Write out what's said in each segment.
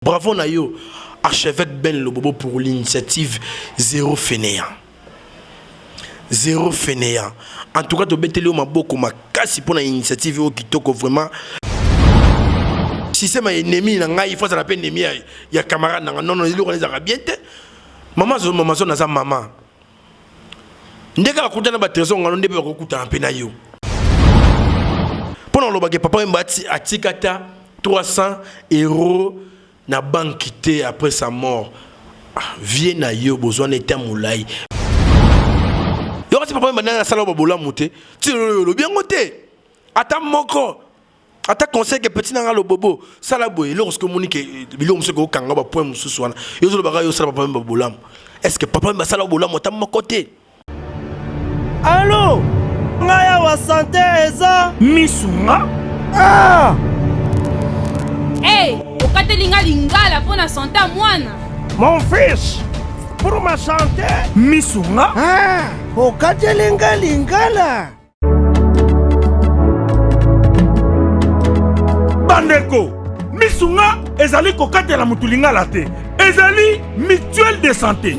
Bravo na yo archevêque Ben Lobobo pour l'initiative zero fainéant. Zero fainéant. En tout cas tobeteli yo maboko makasi mpo na initiative oyo kitoko vraiment. Système ya ennemi na ngai il faut azala mpe ennemi ya, ya camarade na ngai. Non non eloko wana ezalaka bien te. Mama zo mama zo naza mama. Nde kaka kutana ba trésor ngano nde mpe bakokutana mpe na yo. Mpo na olobake papa Wemba atika ata 300 euros na banque te après sa mort. Ah, vie na yo bozwa na eta molai. Yo kasi papa Wemba ndenge asala ba bolamu te. Ti lelo olobi yango te. Ata moko ata conseil ke petit nanga lobobo sala boye eloko soki omoni ke biloko mosusu ekokanga ba point mosusu wana yo ozolobaka yo osala papa Wemba bolamu. Est-ce que papa Wemba asala bolamu ata moko te? Allo ngai awa sante eza misu nga ah! Hey, okateli nga lingala mpo na sante ya mwana. Mon fils, pour ma santé misu nga ah, okateli nga lingala. Bandeko, misunga ezali kokatela motu lingala te, ezali mutuelle de santé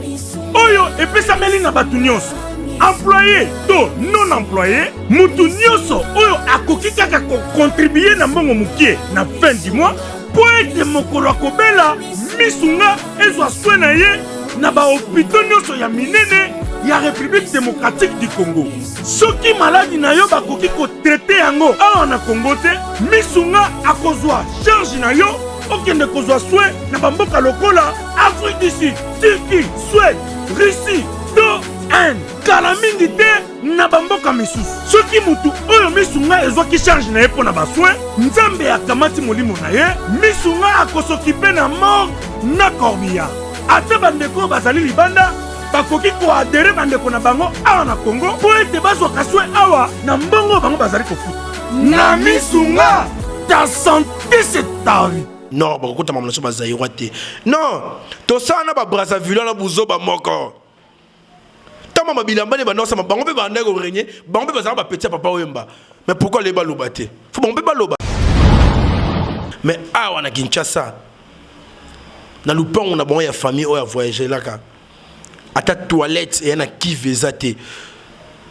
oyo epesameli na bato nyonso, employe to non employe. Motu nyonso oyo akoki kaka kokontribue na mbongo mokie na fin du mois mpo ete mokolo akobela misunga ezwa soin na ye na bahopito nyonso ya minene ya République démocratique du Congo. Soki maladi na yo bakoki kotraite yango awa na Congo te, misunga akozwa charge na yo okende kozwa soin na bamboka lokola Afrique du Sud, Turquie, Suède, Russie to Inde. Kala mingi te na bamboka misusu. Soki mutu oyo misunga ezwaki charge na ye mpo na basoin, Nzambe akamati molimo na ye, misunga akosokipe na morgue na corbillard. Ata bandeko oyo bazali libanda bakoki koadere bandeko na bango awa na Congo mpo ete bazwaka soin awa na mbongo bango bazali kofuta. Na misunga, ta sante c'est ta vie. Non, bakokota makambo na biso ba Zaïrois te. Non, tosala na ba Brazzaville na buzoba moko. Tama ba bilamba ne banda osama bango mpe banda ko régner, bango mpe bazalaka ba petit ya papa Wemba. Mais pourquoi les baloba te? Faut bango mpe baloba. Mais awa na Kinshasa, na lupango na bango ya famille oyo avoyagelaka, ata toilette eya na kive eza te.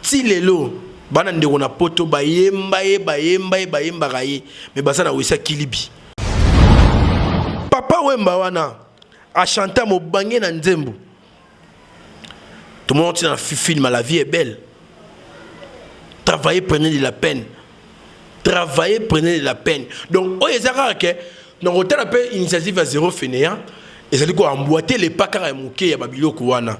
Ti lelo bana ndeko na poto bayemba ye bayemba ye bayembaka ye mais baza na wesa kilibi. Papa Wemba wana achanta mobange na nzembo. Tomona ntina na film La vie est belle. Travaillez, prenez de la peine. Travaillez, prenez de la peine. Donc oyo eza kaka ke na kotala mpe initiative ya zéro fainéant ezali ko emboîter les pas kaka ya moke ya babiloko wana.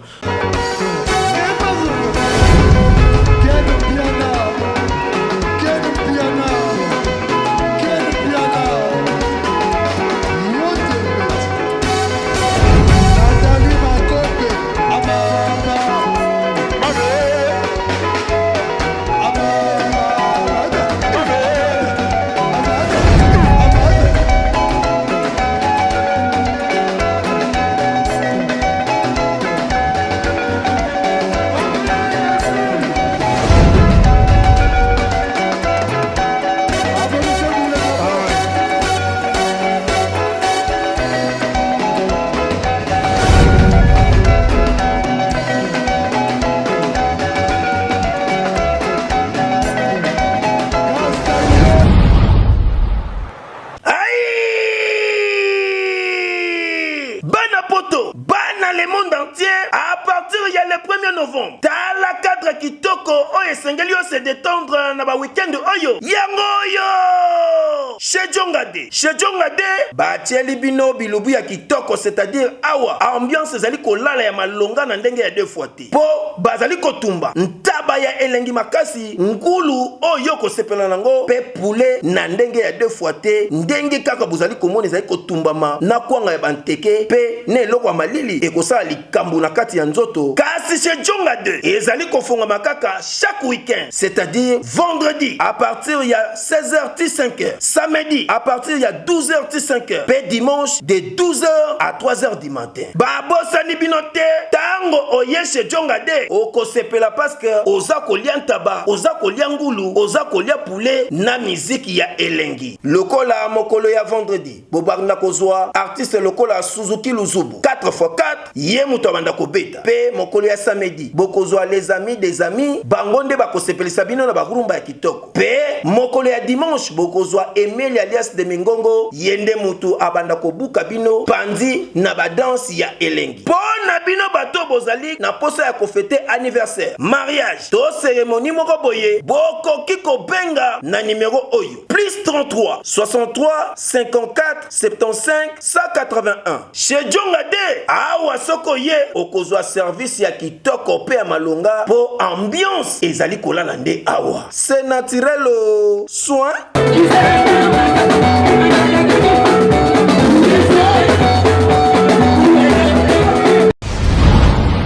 Bana poto, bana le monde entier à partir ya le 1er novembre. Tala cadre kitoko oyo esengeli yo se détendre na ba week-end oyo. Yango oyo! Chez Djongade. Chez Djongade, batieli bino bilubu ya kitoko, c'est-à-dire awa ambiance ezali kolala ya malonga na ndenge ya deux fois te. Po bazali kotumba ntaba ya elengi makasi, ngulu oyo okosepela nango pe poulet na ndenge ya deux fois te, ndenge kaka bozali komona ezali kotumbama na kwanga ya banteke pe na eloko ya malili ekosala likambo na kati ya nzoto. Kasi chez Djongade ezali kofongama kaka chaque week-end, c'est-à-dire vendredi à partir ya 16h ti 5h, samedi à partir ya 12h ti 5h pe dimanche de 12h à 3h du matin. Babosani bino te, tango oye chez Djongade okosepela parce que oza Oza kolia ntaba, oza kolia ngulu, oza kolia poulet na miziki ya elengi. Lokola mokolo ya vendredi, bobanda kozwa artiste lokola Suzuki Luzubu 4x4, ye moto abanda kobeta. Pe mokolo ya samedi, bokozwa les amis des amis, bango nde bakosepelisa bino na ba rumba ya kitoko. Pe mokolo ya dimanche, bokozwa Emeli alias de Mingongo, ye nde mutu abanda kobuka bino panzi na ba danse ya elengi. Po na bino bato oyo bozali na posa ya ko feter anniversaire, mariage to ceremonie moko boye, bokoki kobenga na numero oyo, plus 33 63 54 75 181. Chez Djonga de, awa soki oye okozwa service ya kitoko pe ya malonga po ambiance ezali kolala nde awa. C'est naturel oh, soin.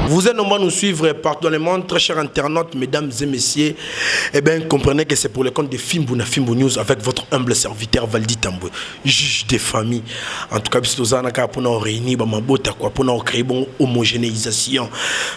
Vous êtes nombreux à nous suivre partout dans le monde, très chers internautes, mesdames et messieurs. Eh bien, comprenez que c'est pour le compte de Fimbu na Fimbu News avec votre humble serviteur Valdi Tambwe, juge des familles. En tout cas, biso toza na kaka pona réunir ba mabota quoi, pona créer bon homogénéisation.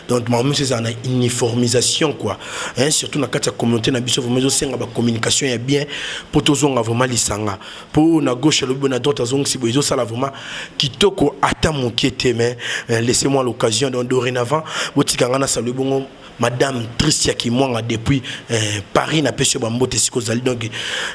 Donc, ma c'est na uniformisation quoi. Hein, surtout na kati ya communauté na biso vraiment ezosenga ba communication ya bien po tozonga vraiment lisanga. Po na gauche alobi na droite azongisi boye ezosala vraiment kitoko ata moke te mais euh, laissez-moi l'occasion donc dorénavant botika nga na salue bongo Madame Tricia Kimwanga depuis euh, Paris na pesi yo bambote siko ozali donc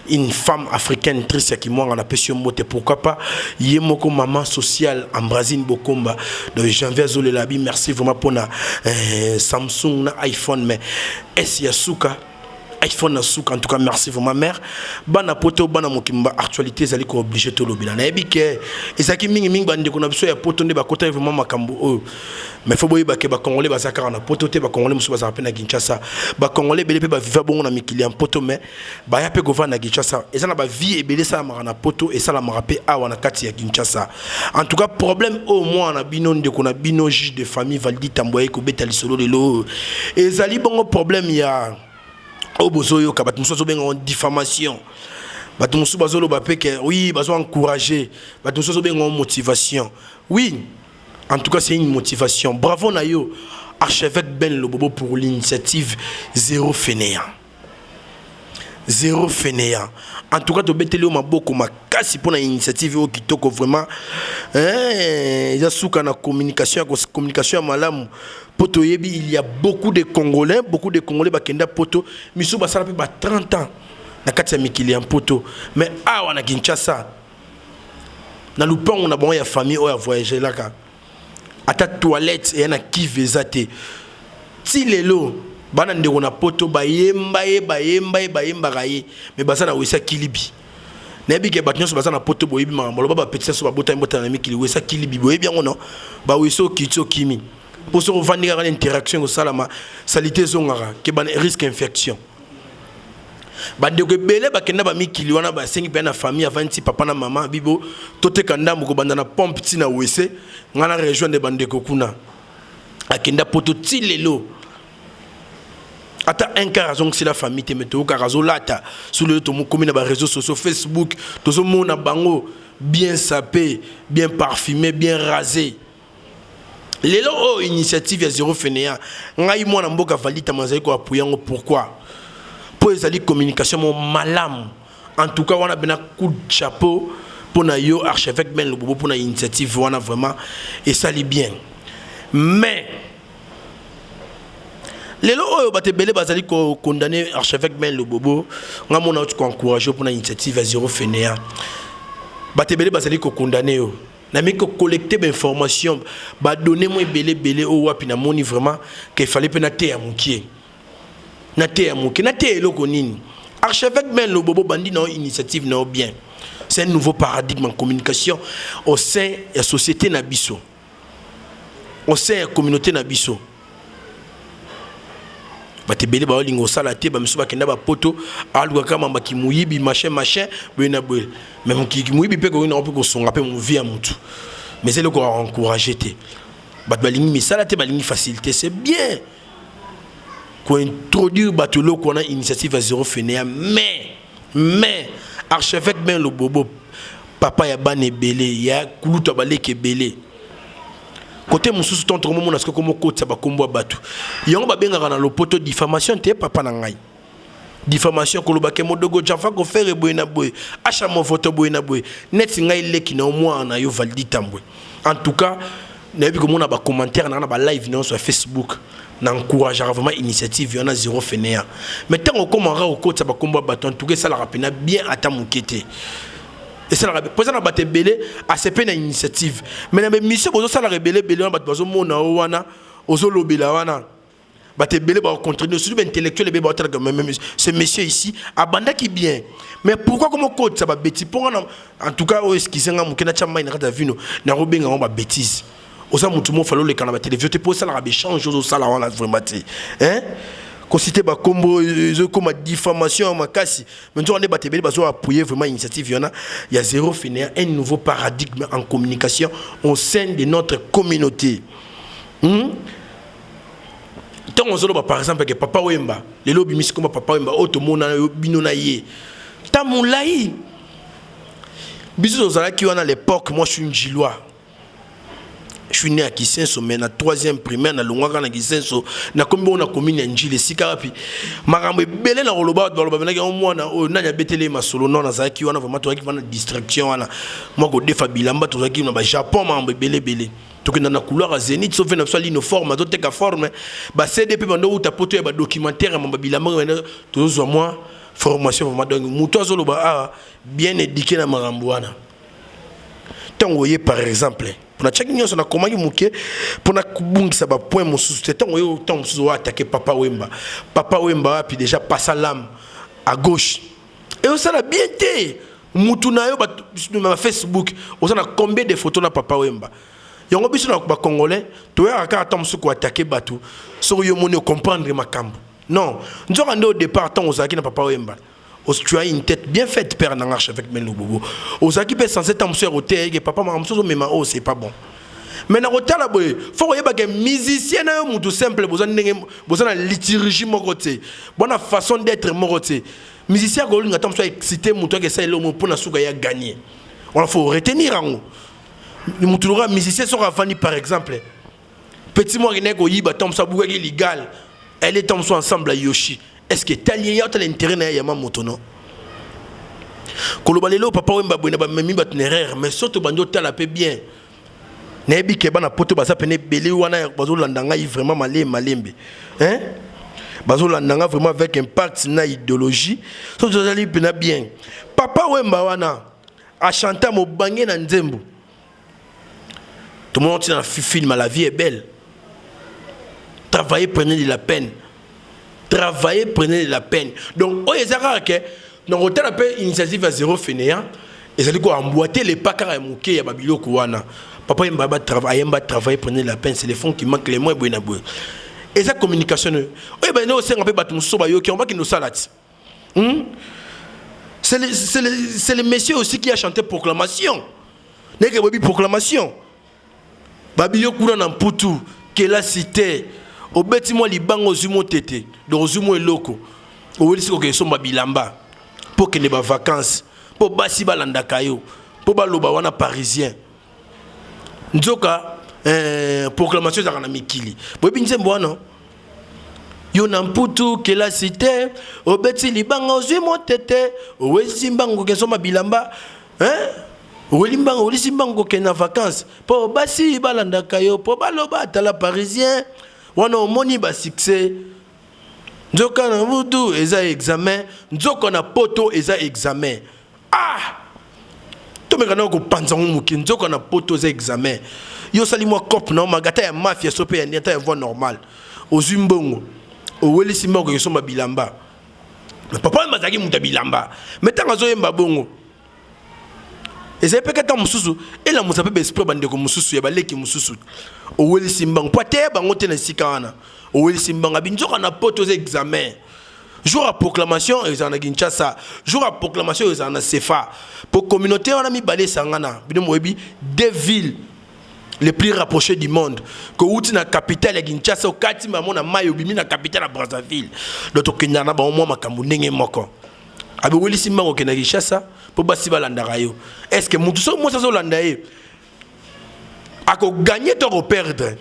une femme africaine Tricia Kimwanga na pesi yo mbote pourquoi pas ye moko maman sociale Ambrazine Bokomba donc janvier azolela bi merci vraiment pona euh, Samsung na iPhone mais S ya suka iPhone na suka en tout cas merci vraiment mère bana poto bana mokimba actualité ezali ko obligé tolobela nayebi ke ezalaki mingi mingi bandeko na biso ya poto nde bakotaki vraiment makambo oyo mais faut boyeba ke bacongolais baza kaka na poto te bacongolais mosusu bazalaka mpe na kinshasa bacongolais ebele mpe baviva bongo na mikili ya mpoto mais baya mpe kovanda na kinshasa eza na bavie ebele esalamaka na poto esalamaka mpe awa na kati ya kinshasa en tout cas problème oyo mwana na bino ndeko na bino juge de famille valdi tambo aye kobeta lisolo lelo oyo ezali bongo problème ya oyo bozoyoka bato mosusu bazobenga yango diffamation bato mosusu bazoloba mpe ke oui bazo encourager bato mosusu bazobenga yango motivation oui en tout cas c'est une motivation bravo na yo archevêque ben lobobo pour l'initiative zéro fainéant zéro fainéant en tout cas tobeteli yo maboko makasi mpo na initiative oyo kitoko vraiment eh, eza suka na communication ya communication ya malamu mpo toyebi il y a beaucoup de congolais beaucoup de congolais bakenda poto misusu basala mpe ba 30 ans na kati ya mikili ya mpoto mais awa na kinshasa na lupango na bango ya famille oyo avoyagelaka ata toilette eya na kive eza te ti lelo bana ndeko na poto bayemba ye bayemba ye bayembaka ye me baza na wesa kilibi nayebi ke bato nyonso baza na poto boyebi makambo loba bapetisa so babotami botana na mikili wesa kilibi boyebi yango no bawesa okiti okimi mpo soki ovandi kaka na interaction ekosalama salite ezongaka ke bana risque infection bandeko ebele bakenda bamikili wana basengi mpe na famille avandi ti papa na mama bibo toteka ndambo kobanda na pompe ti na wese ngai na rejoindre bandeko kuna akenda poto ti lelo ata un quart azongisela famille te me toyokaka azolata su lelo tomokomi na bareseau sociaux facebook tozomona bango bien sape bien parfumé bien rasé lelo oyo initiative ya zero fenea ngai mwana mboka valita mazali koapuye yango pourquoi mpo ezali communication mo malamu en tout cas wana bena coup de chapeau mpo na yo archevêque ben lobobo mpo na initiative wana vraiment esali bien mais lelo oyo bato ebele bazali kokondane archevêque ben lobobo ngai mona oti koencourage mpo na initiative ya zero fenea bato ebele bazali kokondane yo Nameki ko collecter ba informations, ba données mwa ebele ebele oyo wapi namoni vraiment que fallait mpe nateya mokie. Nateya mokie, nateya eloko nini? Archevêque Ben Lobobo bandi na yo initiative na yo bien. C'est un nouveau paradigme en communication au sein ya société na biso. Au sein ya communauté na biso. bato ebele baolinga osala te bamisusu bakenda bapoto aluka kaka mamba kimuyibi machin machin boye na boye me kimuyibi mpe koki nango mpe kosunga mpe movi ya motu mais eloko ya encourage te bato balingi misala te balingi facilité c'est bien kointroduire bato eloko wana initiative ya zéro fenea mais mais archevêque ben lobobo papa ya bana ebele ya kulutu ya baleki ebele. Kote mosusu ntango tokomomona soki komokotisa bakombo ya bato yango babengaka na lopoto diffamation te, papa na ngai. Diffamation, koloba ke Modogo Jafa kofere boye na boye, Asha Movoto boye na boye, neti ngai leki na yo, mwana na yo Valdi Tambwe. En tout cas, nayebi komona bacommentaire na nga na balive nyonso ya Facebook, na encourageaka vraiment initiative wana zéro fainéant. Mais ntango okomaka kokotisa bakombo ya bato, en tout cas esalaka mpena bien ata moke te. Esalaka mpo eza na bato ebele asepe na initiative, mais na baémission bozosalaka ebele ebele wana, bato bazomona o wana ozolobela wana, bato ebele bakocontrôle, surtout baintellectuel ebele baotalaka même ce monsieur ici abandaki bien. Mais pourquoi komo kotisa babêtises? Mpo nga, en tout cas, oyo excuse nga moke, natya mai na kati ya vino, nakobenga yango babêtises. Oza motu mo fale oleka na batelevizio te mpo osalaka baéchange ozosala wana vraiment te, hein? Kociter bakombo ezokoma diffamation ya makasi. Mais nzoka nde bato ebele bazo appuyer vraiment initiative wana ya zéro fainéant, un nouveau paradigme en communication au sein de notre communauté? Ntango ozoloba par exemple ke Papa Wemba lelo obimisi komba Papa Wemba oyo tomona yo bino na ye ta molai, biso tozalaki wana l'époque. Moi, je suis Ndjilois, je suis né à Kisenso, mais na troisième primaire nalongwaka na Kisenso, nakomi bongo na commune ya Njili, esika wapi makambo ebele na koloba. Bato baloba benaki yango mwana oyo nani abeteli ye masolo. Non, nazalaki wana vraiment, tozalaki wana distraction wana mwa kodefa bilamba, tozalaki na bajapon, makambo ebele ebele. Tokenda na couloir ya Zénith, so mpe na biso alino forme azoteka forme bacd mpe bando outa poto ya badocumentaire ya mamba bilamba, tozozwa mwa formation vraiment. Donc moto azoloba awa bien éduqué na makambo wana. Ntango oye par exemple, mpona tiaki nyonso nakomaki moke mpona kobungisa bapoint mosusu te. Ntango oye, ntango mosusu oattaquer Papa Wemba, Papa Wemba wapi déjà passa l'âme à gauche, eosala bien te. Mutu na yo na Facebook oza na combien de photos na Papa Wemba? Yango biso na bacongolais toyaka kaka ntango mosusu koattaquer bato soki yo moni ocomprendre makambo. Non, nzoka nde au départ, ntango ozalaki na Papa Wemba, tu as une tête bien faite, père nanga archevêque Melo Bobo, ozalaki mpe censé ntango mosusu ya koteya eke papa makambo mosusu ozomema oyo c'est pas bon. Mais na kotala boye, fo koyebaka musicien na yo mutu simple, boza ndenge boza na liturgie moko te, bona façon d'être moko te. Musicien akolinga ntango mosusu aexcité moto ake esala eloko mpo na suka ya gagner wana. Faut retenir yango. Motu lokola musicien, soki avandi par exemple, petit moko akendaki koyiba, ntango mosusu abukaki ligal, elle est ntango mosusu ensemble ya Yoshi, est ce que etali ye? Ya otala intérêt na ye yama moto no koloba lelo Papa Wemba boye na bamemi bato na erreur. Mais so tobandi otala mpe bien, nayebi ke bana poto baza pene ebele wana bazolanda ngai vraiment malembe malembe, hein? Bazolanda ngai vraiment avec impact na idéologie. So tozali mpena bien, Papa Wemba wana achanta mobange na nzembo tomona ntina na film La vie est belle: travaillez, prenez de la peine, travaillez, prenez de la peine. Donc oyo eza kaka ke na kotala mpe initiative ya zéro fainéant ezali koemboîter le pas kaka ya moke ya babiloko wana. Papa Yemba ayemba travailler, prenez de la peine, c'est le fond qui manque le moins. Boye na boye eza communication oyo bande osenga mpe bato mosusu bayoki yango bakende osala ti? C'est le, le, le monsieur aussi qui a chanté Proclamation. Ndenge boyebi Proclamation, babi yo kuna na Mputu kelasi te, obeti mwa libanga, ozwi mo tete, donc ozwi mwa eloko, owelisi kokende somba bilamba mpo okende bavacance, mpo basi balandaka yo, mpo baloba wana parisien. Nzoka proclamation ezalaka na mikili. Boyebi nzembo wana: yo na Mputu kelasi te, obeti libanga, ozwi motete, owelisi mbango kokende somba bilamba, hein? Oweli mbango, owelisi mbango kokende na vacance mpo basi balandaka yo, mpo baloba atala parisien wana, omoni basuccès. Nzoka na butu eza examen, nzoka na poto eza examen. Ah, tomeka na kopanza ngo moke. Nzoka na poto eza examen. Yo osali mwa cope na maga, ata ya mafia so mpe ya ata ya voie normale, ozwi mbongo, owelisi mbongo kokesomba bilamba. Papa oyo azalaki moto ya bilamba, mais ntango azoyemba bongo, ezali mpe kata mosusu elamusa mpe baesprit bandeko mosusu ya baleki mosusu. Owelisi mbango mpo ateya bango te na esika wana. Owelisi mbango abi nzoka na poto eza examen. Jour ya proclamation ezala na Kinshasa, jour ya proclamation ezala na Sefa, po communauté wana mibale esangana. Bino moyebi deux villes les plus rapprochées du monde, kouti na capitale ya Kinshasa, okati mamo na mai, obimi na capitale ya Brazzaville. Donc tokendaka na bango mwa makambo ndenge moko. Abewelisi mbango okende na Kinshasa mpo basi balandaka yo. Est ce que mutu soki mwasi azolanda ye? Akoganye to akoperdre.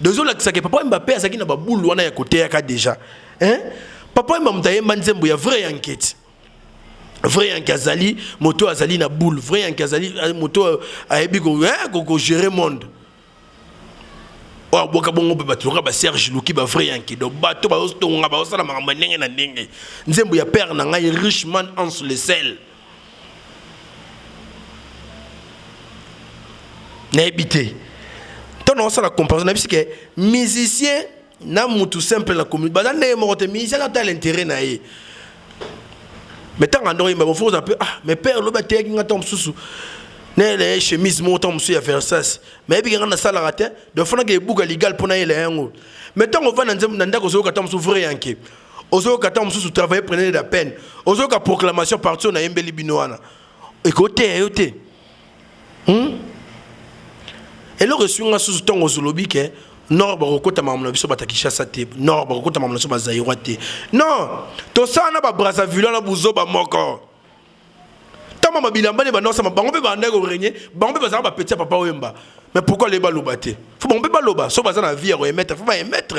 Dozolakisa ke Papa Wemba mpe azalaki na babulu wana ya koteyaka déjà, hein? Papa Wemba moto ayemba nzembo ya vrai yanketi. Vrai yanke azali moto azali na boule. Vrai yanke azali moto ayebi kogérer monde oyo abwaka bongo mpe bato lokola baserge Luki, bavrai yanke. Donc bato bazotonga, bazosala makambo ya ndenge na ndenge. Nzembo ya père na ngai Richman Hans le Sel, nayebi te ntango naosala comparaison, nayebi ke musicien na mutu simple na commune baza ndenge moko te. Musicien atala intérêt na ye, mais ntango andoko yemba bofo oza mpe: "Ah, mais père lobi ateyaki nga ntango mosusu nayela ye chemise moko ntango mosusu ya Versace, mais yebiki nga nasalaka te, donc fanaka ebuka ligal mpo nayela yango." Mais ntango ovanda nzembo na ndako, ozoyoka ntango mosusu vrai yanke, ozoyoka ntango mosusu travailler prenez de la peine, ozoyoka proclamation parti oyo nayembeli bino wana, ekoteya yo te. Eloko eswi nga susu, ntango ozolobi ke nord bakokota makambo na biso bato ya Kinshasa te, nord bakokota makambo na biso bazaïrois te. Non, tosala na babrazzaville wana buzoba moko. Ntango mabilamba ne banda osama, bango mpe bandaki korégner, bango mpe bazalaka bapetits ya Papa Wemba. Mais pourquoi le baloba te? Faut bango mpe baloba. So baza na vie ya koémettre, faut baémettre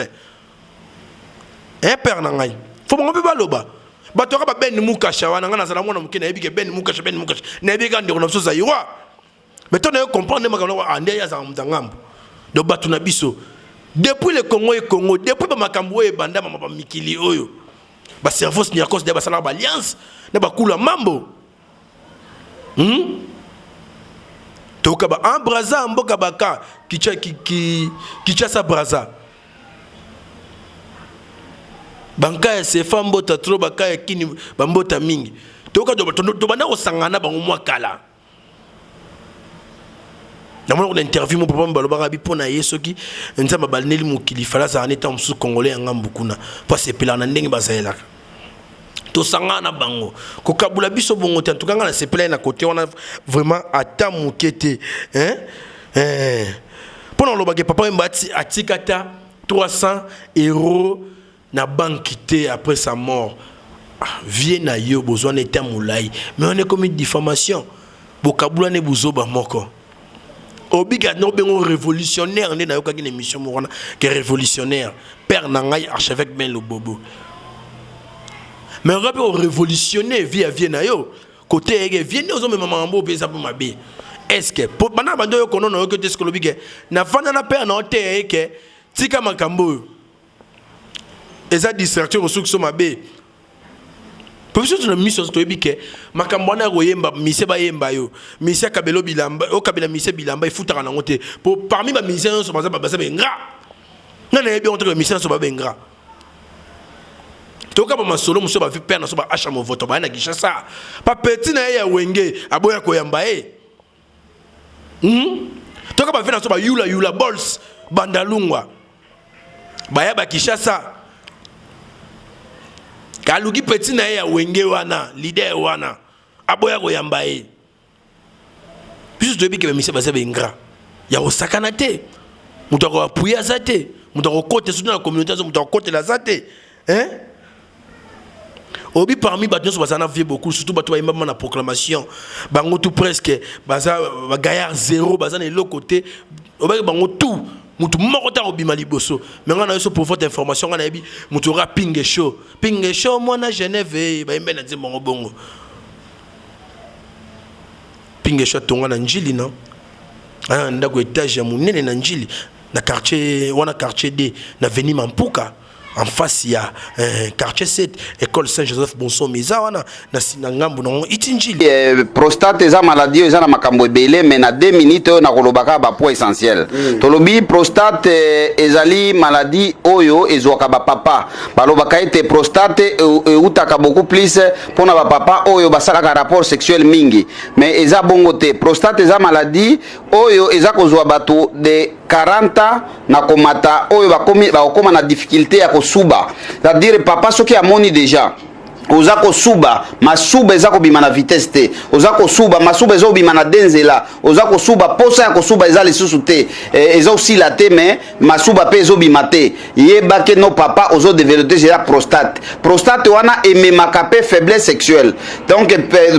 un père na ngai. Faut bango mpe baloba. Bato kaka babeni mukasha wana, ngai nazala mwana moke, nayebi ke Ben Mukasha, Ben Mukasha, nayebi kaka ndeko na biso zaïrois. Mais to naye comprendre makambo ande ye azalaka moto ya ngambo. Donc bato na biso depuis le Congo e Congo, depuis bamakambo oyo ebanda mama bamikili oyo, baservos niarcos nde basalaka baalliance na bakula mambo. Toyoka ba en Braza, mboka baka Kinshasa, Braza, banka ya sefa mbota tro, baka ya kini bambota mingi. Toyoka tobanda kosangana na bango mwa kala. Namona na interview mo papa balobaka bi mpo na ye, soki Nzambe abalneli mokili, fala azala neta mosusu congolais ya ngambu kuna, mpo asepelaka na ndenge bazalelaka. Tosangana na bango, kokabula biso bongo te. Antuka nga nasepela ye na kote wana vraiment ata moke te, hein? Eh. Mpo na olobaki Papa Wemba atika ata 300 euro na banque te après sa mort. Ah, vie na yo bozwa na eta molai, mais wana ekomi diffamation, bokabula ne buzoba moko. Obika no bengo révolutionnaire nde nayokaki na émission moko wana ke révolutionnaire père na ngai archevêque Ben Lobobo, mais oka mpe orévolutionner vie ya vie na yo kote yeke vie nde ozomema makambo mpe eza mpo mabe. Est ce que banda bandi oyo kono nayoki te? Soki olobi ke nafanda na père na yo te, ye ke tika makambo oyo eza distraction, kosuki so mabe. Po biso tuna miso toyebi ke makambo wana ya koyemba mise, bayemba yo mise akabela bilamba, okabela mise bilamba, efutaka nango te. Po parmi bamusicien nyonso baza baingrats, nga nayebi yango te. Bamusicien nyonso babaingrats. Toyoka bamasolo mosusu, bavi père na so baasha movoto baya na Kinshasa, bapetits na ye ya Wenge aboya koyamba ye. Toyoka bavi na so bayulayula bols bandalungwa baya bakinshasa, kaluki petit na ye ya Wenge wana, leader wana aboya koyamba ye. Biso toyebi ke bamusiciens baza baingrats ya kosakana te. Moto akoappuyer aza te, moto akokota surtout na communauté aza, moto akokotela aza te, hein? Obi parmi bato nyonso baza na vie beaucoup, surtout bato bayembama na proclamation, bango tout presque baza bagaillard zéro, baza na eloko te. Obaki bango tout, motu moko te akobima liboso. Mais ngai na yo so, pour votre information, ngai nayebi motu oka Pinge Show, Pinge Show mwana Genève, bayembe na nzembo yango bongo. Pinge Show atonga na Njili na aya ndako étage ya monene na Njili, na quartier wana, quartier D, na avenue Mampuka, en face ya quartier 7, école Saint-Joseph Bonsomi eza wana na ngambu nango iti Njili. Prostate eza maladie oyo eza na makambo ebele, mais na 2 minutes oyo nakoloba kaka bapoint essentiel. Tolobi prostate ezali maladie oyo ezwaka bapapa. Balobaka ete prostate eutaka beaucoup plus mpona bapapa oyo basalaka rapport sexuel mingi, mais eza bongo te. Prostate eza maladie oyo eza kozwa bato de 40 ans na komata, oyo bakokóma na difficulté ya kosuba, c'est-à-dire papa soki amoni déjà Oza kosuba, masuba eza kobima na vitesse te. Oza kosuba, masuba eza kobima na de nzela. Oza kosuba, posa ya kosuba eza lisusu te. Eh, eza osila te mais masuba pe ezobima te. Yeba ke no papa ozo developper déjà prostate. Prostate wana ememaka pe faiblesse sexuelle. Donc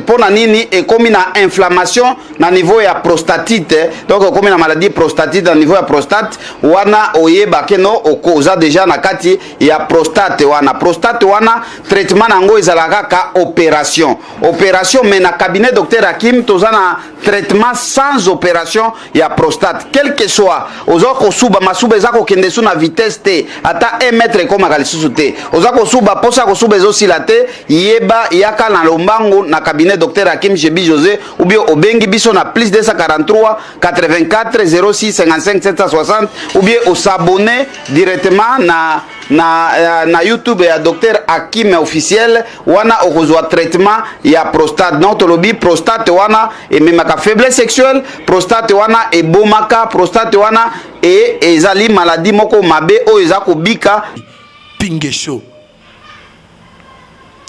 pona nini ekomi na inflammation na niveau ya prostatite. Donc ekomi na maladie prostatite na niveau ya prostate wana oyeba ke no oza déjà na kati ya prostate wana. Prostate wana traitement na yango ezalaka kaka opération. Opération mais na cabinet docteur Hakim toza na traitement sans opération ya prostate. Quel que soit oza kosuba, masuba eza kokende su na vitesse te, ata 1 mètre ekomaka lisusu te. Oza kosuba, posa kosuba ezosila te, yeba yaka na lombangu na cabinet docteur Hakim Jebi José ou bien obengi biso na plus 243 84 06 55 760 ou bien osabonner directement na na, na YouTube ya Dr Hakim officiel wana okozwa traitement ya prostate. Donc tolobi prostate wana ememaka faiblesse sexuelle, prostate wana ebomaka, prostate wana e ezali maladie moko mabe oyo eza kobika. Pingesho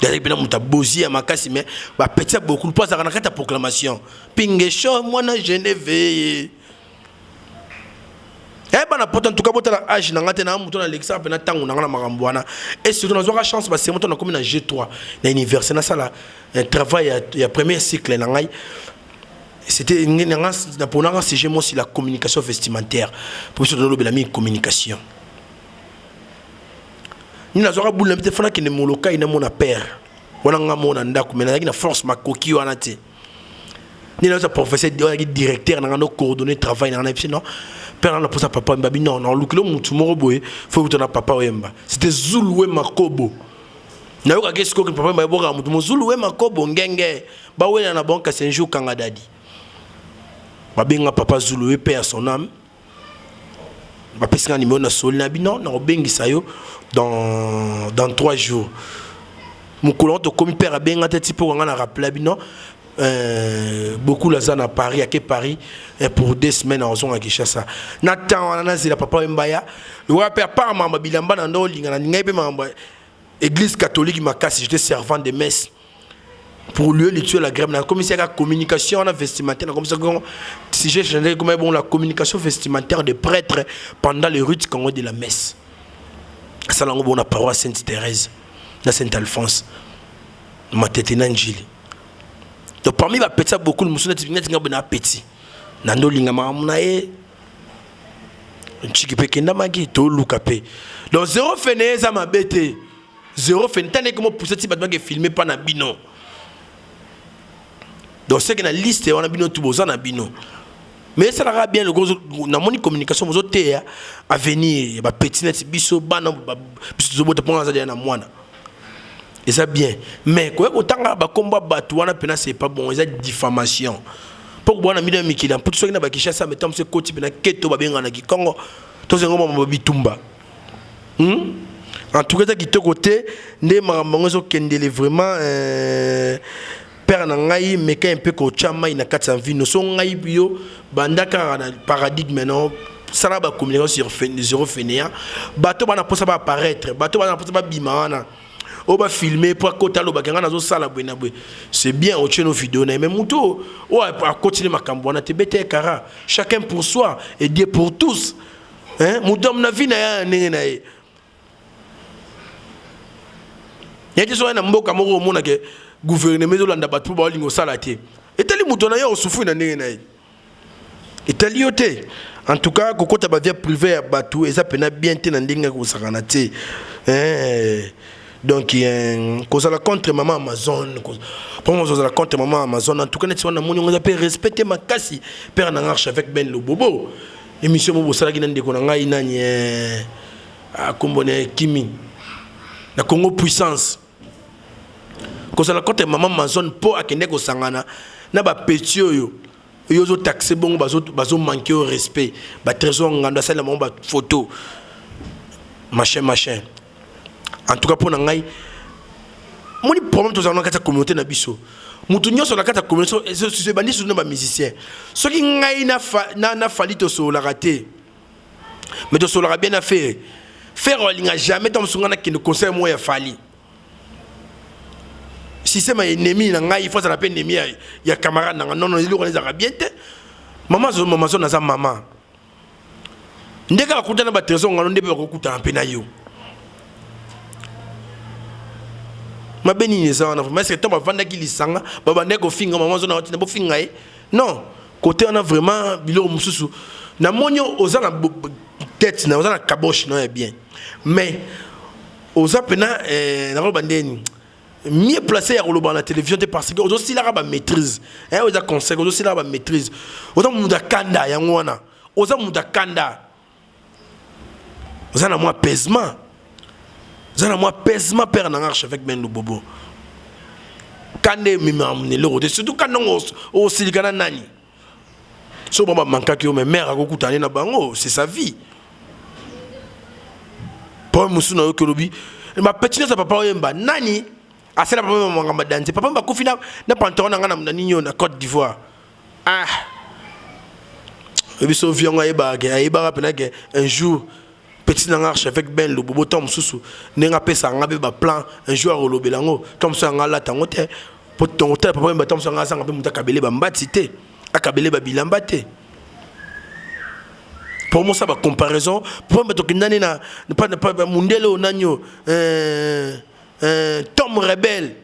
ezalaki mpena moto abozi ya makasi me bapeti ya bokulu mpo azalaka na kati ya proclamation Pingesho mwana Geneve. Eh bana poto en tout cas botala âge na nga te na moto nalekisaka mpena ntango na nga na makambo wana et surtout nazwaka chance basemo to nakomi na G3 na université nasala un travail ya, ya premier cycle na ngai. C'était naponaka sujet mo sur la communication vestimentaire po biso tolobela mingi communication. Nini nazwaka bulu na te fana kende Molokai namona père wana nga mona ndako mais nazalaki na force makoki wana te. Nini naza professeur oyaki directeur na nga no coordonner travail na nga na biso non père na posa papa Wemba bi non na olukilo mutu moko boye faut kuta na papa Wemba. C'était Zulu we Makobo. Nayokaki sikoyo papa Wemba ebokaka mutu mo Zulu we Makobo ngenge bawela na bango kasi un jour kanga dadi babenga papa Zulu we paix à son âme. Bapesi nga numéro na soli na bino nakobengisa yo dans dans 3 jours. Mokolo yango tokomi père abenga te ti mpo nga na rappela bino beaucoup laza na Paris ake Paris pour 2 semaines azonga Kinshasa. Na temps wana nazela papa Wemba ya lokola mpe apart makambo bilamba na ndo olinga na ngai mpe makambo église catholique makasi, j'étais servant de messe pour lui lui tuer la grève. Na commissaire la communication na vestimentaire na commissaire sujet changé comme bon la communication vestimentaire des prêtres pendant les rites Congo de la messe. Salango bon na paroisse Sainte Thérèse na Saint Alphonse Matete na Njili. Donc parmi ba petits beaucoup musu neti neti nga bena petit na ndo linga makambo na ye ntiki pe kendamaki to luka pe. Donc zéro fene eza mabe te. Zéro fene tane comment pousser ti bato bake filmer pa na bino. Donc c'est que na liste wana bino tout boza na bino. Mais ça sera bien le gros na moni communication bozo te ya avenir ya ba petit net biso bana ba biso zo bota ponga za na mwana. Et ça bien. Mais quoi kotanga ba komba bato wana pena c'est pas bon, eza diffamation. Pour bwana mida mikili mputu soki na ba Kinshasa mais tamse koti pena keto ba benga na Kikongo. Tozengo mama bitumba. En tout cas, kitoko te nde makambo yango ezokendele vraiment père na ngai meka un peu kotya mai na kati ya vino so ngai yo banda kaka na paradigme no sala ba communication sur zéro fainéant. Bato bana mposa ba apparaître, bato bana mposa babima wana oyo bafilme po akota alobaki ngai nazosala boye na boye. C'est bien otie no video na ye mais moto oyo akotini makambo wana te beta ekara. Chacun pour soi et Dieu pour tous. Hein? Moto na vie na ye ndenge na ye yaki soki na mboka moko omonake gouvernement ezolanda bato mpo baolinga osala te etali moto na ye osufui na ndenge na ye etali yo te. En tout cas kokota ba vie privée ya bato eza pena bien te na ndenge ya kosakana te. Hein? Donc kozala contre maman Amazon, pour moi kozala contre maman Amazon en tout cas neti wana moni ngo eza pe respecter makasi père na archevêque Ben Lobobo. Émission mo bosalaki na ndeko na ngai nani akombo na Kimi na Congo puissance. Kozala contre maman Amazon po akende kosangana na ba petit oyo yo zo taxer bongo bazo bazo manquer au respect ba trésor ngando asala bango ba photo machin machin. En tout cas pour na ngai moni problème tozala na kati ya communauté na biso. Mutu nyonso na kati ya communauté so so bandi surtout na ba musicien. Soki ngai na fa, na, na fali tosololaka te mais tosololaka bien na Ferre. Ferre alinga jamais ntango mosusu ngai nakende concert moko ya Fally. Système ya ennemi na ngai, il faut azala mpe ennemi ya, ya camarade na ngai. Non, non, eloko wana ezalaka bien te. Mama zo mama zo naza mama. Nde kaka kutana ba trésor ngano nde mpe bakokutana mpe na yo. Mabe nini eza wana vraiment? Est-ce que ntango bavandaki lisanga babandaki kofinga mama zo na watina bofinga ye? Non, côté wana vraiment biloko mosusu namoni oza na tête na oza na caboche na ya bien, mais oza pena eh, nakoloba ndeni mieux placé ya koloba na télévision te parce que ozosilaka ba maîtrise eh, oza conseil ozosilaka ba maîtrise, oza moto ya kanda yango wana, oza moto ya kanda, oza na mwa apaisement, oza na mwa apaisement. Père nanga archevêque Ben Lubobo, kanda ememaka na eloko te, surtout kanda ngo osilika na nani so bango bamankaki yo, mais mare akokutana na bango, c'est sa vie. Po mosusu na yoki olobi bapeti nyonso ya papa oyemba nani asala papa oyemba makambo danse, papa bakufi na, na pantalon na nga na nini oyo na Côte d'Ivoire. Ah, biso vi yango ayebaka, ayebaka mpena ke un jour petit na nga archevêque Ben Lobobo, ntango mosusu ndenge apesaka nga mpe baplan, un jour akolobela yango, ntango mosusu yanga alata yango te, po tongo tala papa oyemba, ntango mosusu yanga azanga mpe moto akabele bambati te, akabele babilamba te, po mosala bacomparaison po bato okendani na mundele oyo nani oyo Tom Rebelle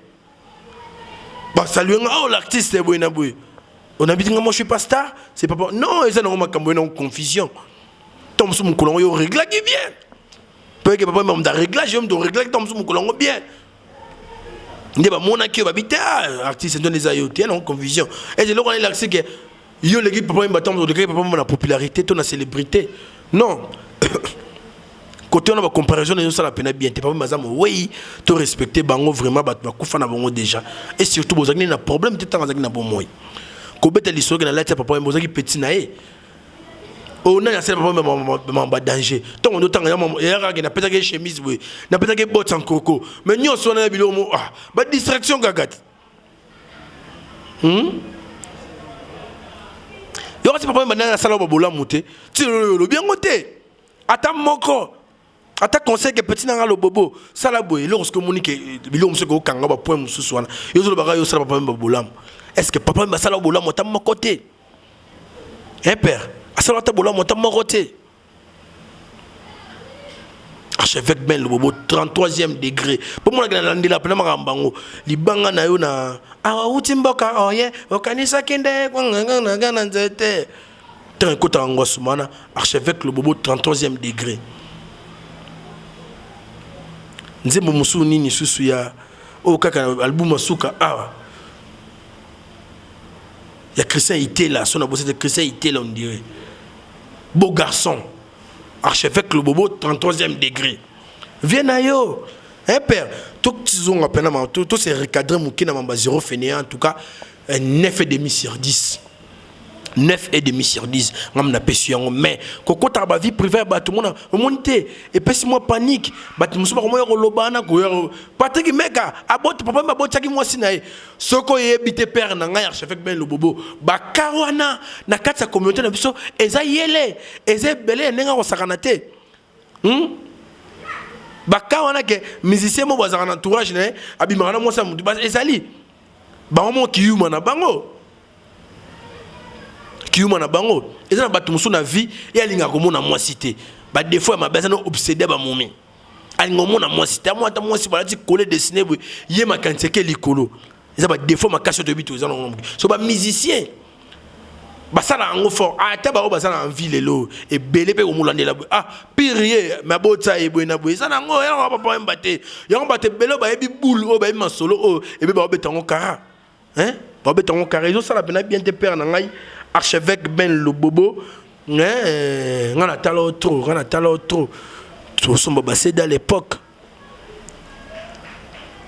basalue nga, oh l'artiste boye na boye, on habite nga, moi je suis pas star, c'est papa. Non, eza nango makambo nango confusion. Ntango mosusu mokolo yango yo réglaki bien, po eke papa moto aréglage yo, moto réglaki ntango mosusu mokolo yango bien nde bamonaki yo babi te artiste nzonde eza yo te, nango confusion. Eza eloko wana elakisi ke yo oleki papa yemba, ntango olekaki papa yemba na popularité to na célébrité. Non, côté wana bacomparaison na ezosala mpena bien te. Papa baza mowei, to respecte bango vraiment, bato bakufa na bango déjà, et surtout bozalaki na problème te ntango azalaki na bomoi. Kobeta lisolo ke na lati ya papa yemba, ozalaki petit na ye oyo nani asala papa yemba badanger? Ntango ndotanga yayakake, napesaki chemise boye, napesaki botte en croco, mais nyonso wana ya biloko mo ah, badistraction kaka te. Hmm? Yo kasi papa yemba nani asala babolamu te, ti lelo olobi yango te ata moko, ata conseil ke petit nanga Lobobo sala boye. Eloko soki omoni ke biloko mosusu ekokanga bapoint mosusu wana, yo ozolobaka yo osala papa yemba bolamu. Est ce que papa yemba asala bolamu ata moko te? Hein, père asala ata bolamu ata moko te? Archevêque Ben Lobobo, 33e degré, mpo monaki na landela mpena makambo bango libanga na yo na awa uti mboka oye okanisaki nde kwanganganaga na nzete ntango ekotaka ngwasuma wana. Archevêque Lobobo, 33e degré, nzembo mosusu nini susu ya oyo kaka album asuka awa ya Christian Itela, so na bosi te, Christian Itela, on dirait beau garçon. Archevêque Lobobo, 33e degré, vie na yo, hein père, tozonga mpena to, to se recadrer moke na mamba zéro fainéant. En tout cas 9 et demi sur 10, 9 et demi sur 10 ngam napesi yango, mais kokotaka bavie privée ya bato mona omoni te epesi mwa panique. Bato mosusu bakomoya koloba na koya Patrik Meka aboti papa mpe abotiaki mwasi na ye. Soki oyebi te, père na ngai archevêque Ben Lobobo, baka wana na kati ya communauté na biso eza yele, eza ebele ya ndenge akosakana te, Baka wana ke musicien moko azalaka na entourage na ye, abimaka na mwasi ya motu, ezali bango moko kiyuma na bango, kiyuma na bango. Eza na bato mosusu na vie ye alingaka komona mwasi te, badefo ya mabe, aza na obsédé bamomi, alinga omona mwasi te, amona ata mwasi balati kole dessine boye, ye makanisi eke likolo. Eza badefo makasi oyo toyebi to eza nango. So bamusicien basala yango fort, ata bango baza na envie lelo ebele mpe komolandela boye, ah pire ye me abotisa ye boye na boye, eza nango yango papa oyemba te yango. Bato ebele oyo bayebi boule oyo bayebi masolo oyo ebe baobeta yango kara, hein, baobeta yango kara, ezosala mpena bien te. Père na ngai archevêque Ben Lobobo, ngai natala o trop, ngai natala o trop, tosomba basede à l'époque,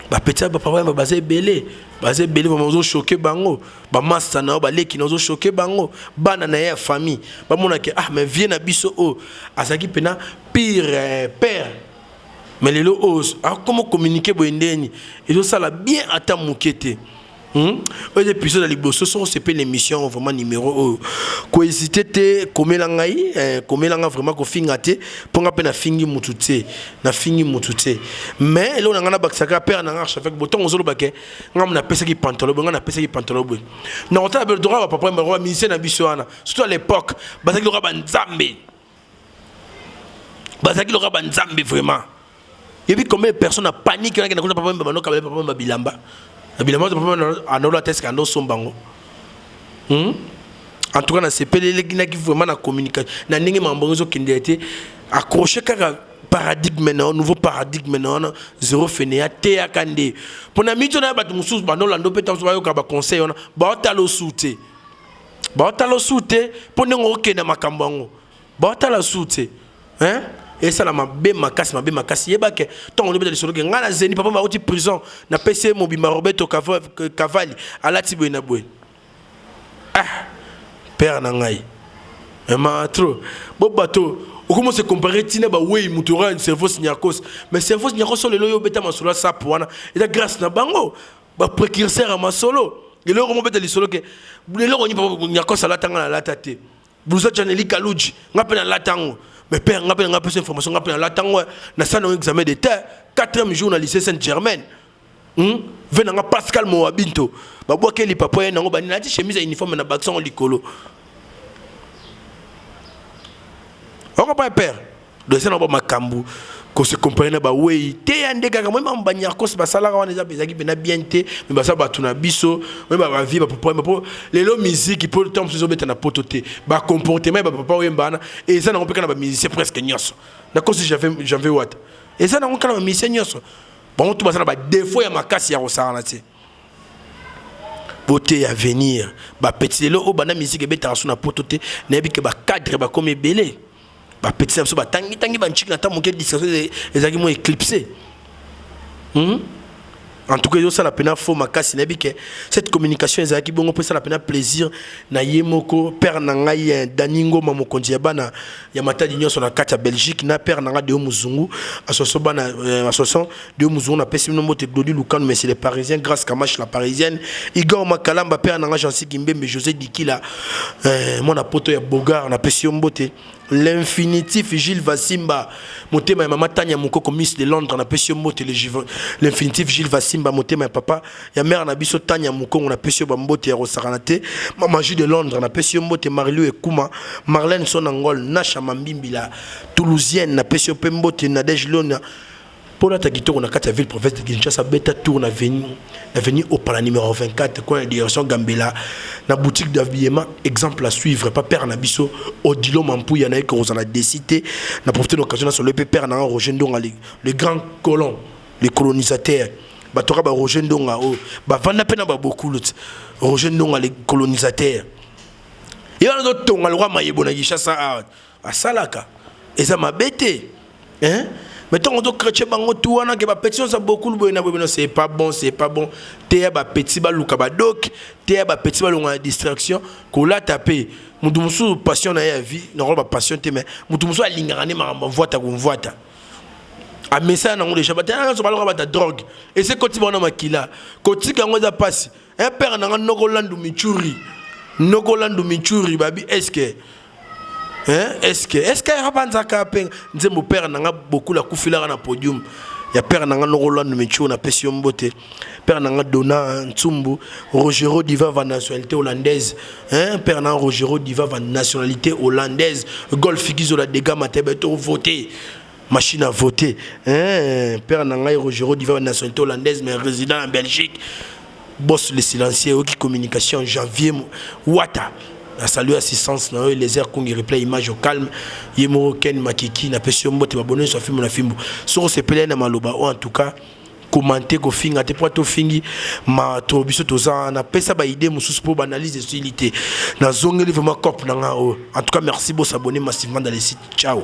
bapeti ya bapapa yamba baza ebele, baza ebele vraiment. Ozochoquer bango, bamasta na yo, baleki na ozochoquer bango, bana na ye ya famille bamonake, ah mais vie na biso oyo azalaki mpena pire père, mais lelo oyo akoma communiquer boye ndeni ezosala bien ata moke te. Oyo eza épisode ya liboso. Soki osepeli émission, vraiment numéro oyo, kohésite te, komela ngai, komela ngai vraiment, kofinga te, mpo nga mpe nafingi mutu te, nafingi mutu te. Mais eloko na ngai nabakisaka, père na ngai archevêque, botongo ozoloba ke ngai mo napesaki pantalon boye, ngai napesaki pantalon boye. Na kotala be droit, bapapa, bamusicien na biso wana, surtout à l'époque, bazalaki lokola banzambe, bazalaki lokola banzambe vraiment. Yebi combien de personnes na panique wana kenda kuna papa Wemba, banoka papa Wemba bilamba na bilamba, papa anolo ateska andosomba yango. En tout cas, nasepelelaki vraiment na communication na ndenge makambo ezokendela te. Accroche kaka paradigme na nouveau paradigme na wana, zéro fainéant, teyaka nde mpona mito na ya bato mosusu bandolanda mpe ntango bayoka baconseil wana, baotala osu te, baotala osu te, mpo ndenge okokende makambo yango baotala su te, hein? Esala mabe makasi, mabe makasi. Yebake ntongo ndobeta lisolo ke ngai na zeni papa bauti prison, napesi ye mobimba. Roberto Cavalli alati boye na boye. Ah, père na ngai, ma trop bo bato okoma se comparer ntina bawei moto oka cerveau niakos, mais cerveau niakos oyo lelo oyo obeta masolo ya sapo wana eza grâce na bango, baprécurseur ya masolo. Eloko mobeta lisolo ke eloko nini niakos alata, nga nalata te. Blusa Janeli Kaluji, nga mpe nalata yango. Mais père, nga mpe nga pesa information, nga mpe nalata yango. Nasala yango examen d'état quatrième jour na lycée Sainte Germaine. Ve nanga Pascal Mowabinto babwakeli papa ye nango bani nalati chemise ya uniforme na bakisa yango likolo. Okopa père, donc eza na ba makambo kose comparer na bawei te ya nde kaka moi mambo banyarkos basalaka wana eza ezalaki mpena bien te. Me basala bato na biso me bavie bapapa mpo lelo miziki mpo ntango mosusu ezobeta na poto te. Bacomportement ya bapapa oyemba wana eza nango mpe kaka na bamusicien presque nyonso. Nakosi Janvier Wata, eza nango kaka na bamusicien nyonso. Bango to baza na badéfaut ya makasi ya kosakana te. Bote ya avenir bapeti lelo oyo banda misike ebetaka so na poto te, nayebi ke bacadre bakomi ebele, bapeti na biso batangitangi banciki na ntango moke, distraction ezalaki mwa éclipsé. En tout cas, ezosala mpena fo makasi. Nayebi ke cette communication ezalaki bongo mpo esala mpena plaisir na ye moko père na ngai Dani Ngoma, mokonzi ya bana ya Matadi nyonso na kati ya Belgique, na père na ngai Deo Muzungu, association bana, association Deo Muzungu. Napesi bino mbote. Glodi Lukano, mais c'est les Parisiens, Grâce Kamash la Parisienne, Igor Makalamba, père na ngai Jansi Kimbembe, José Dikila, mwana poto ya Bogar, napesi yo mbote. L'infinitif Gilles Vasimba, motema ya mama Tania Mokoko, Miss de Londres, napesi yo mbote. L'infinitif Gilles Vasimba, motema ya papa ya mare na biso Tania Mokongo, napesi yo bambote ya kosakana te. Mama Jus de Londres, napesi yo mbote. Marilu Ekuma, Marlène Sonangol, Nasha Mambimbi la Toulousienne, napesi yo mpe mbote. Nadege Lona, mpo nata kitoko na kati ya ville province de Kinshasa, beta tour na avenue Opala numéro 24, coin ya direction Gambela, na boutique d'habillement Exemple à suivre, pa père na biso Odilo Mampuya. Na ye kozala desi te. Na profite de l'occasion na solo mpe père na Roger Ndonga, le grand colon, le colonisateur. Bato kaka ba Roger Ndonga oyo bavanda mpe na babokulu ti Roger Ndonga le colonisateur, ye wana ozotonga lokwa mayebo na Kinshasa awa, asalaka eza mabe te, hein? Mais ntango tochrétien bango tu wana ke bapeti nyonso bokulu boye na boye, non, c'est pas bon, c'est pas bon. Teya bapeti baluka badoke, teya bapeti balonga na distraction. Kolata mpe motu mosusu passion na ye ya vie, nakoloba passion te, mais motu mosusu alingaka nde makambo mvwata komvwata, amesana nango déjà. Bato nyonso baloka bata drogue ese koti bango na makila, kotika yango eza mpasi. Un père nanga Nokolandu Michuri, Nokolandu Michuri, babi est-ce, hein, est-ce que abanzaka mpe nzembo père nanga bokula akufilaka na podium ya père nanga Nokolandu Michuri, napesi yo mbote. Père nanga Dona Ntsumbu, Rogero Diva va nationalité hollandaise, hein, père nanga Rogero Diva va nationalité hollandaise, Golf Gizola Dega Matebe to voter machine à voter, hein, père na ngai Rogero Diva nationalité hollandaise mais résident en Belgique, boss le silencieux oki communication Janvier Wata, na salut assistance na yo Eliezer Kungi, replay image au calme, ye moko Ken Makiki, napesi yo mbote. Babone nyonso fimbo na fimbo. Soko osepeli na maloba oyo, en tout cas commenter, kofinga te, mpo tofingi ma to biso toza napesa baidée mosusu mpo baanalyse esili te. Nazongeli vraiment cope na nga oyo. En tout cas, merci, bosabonner massivement dans les sites. Ciao.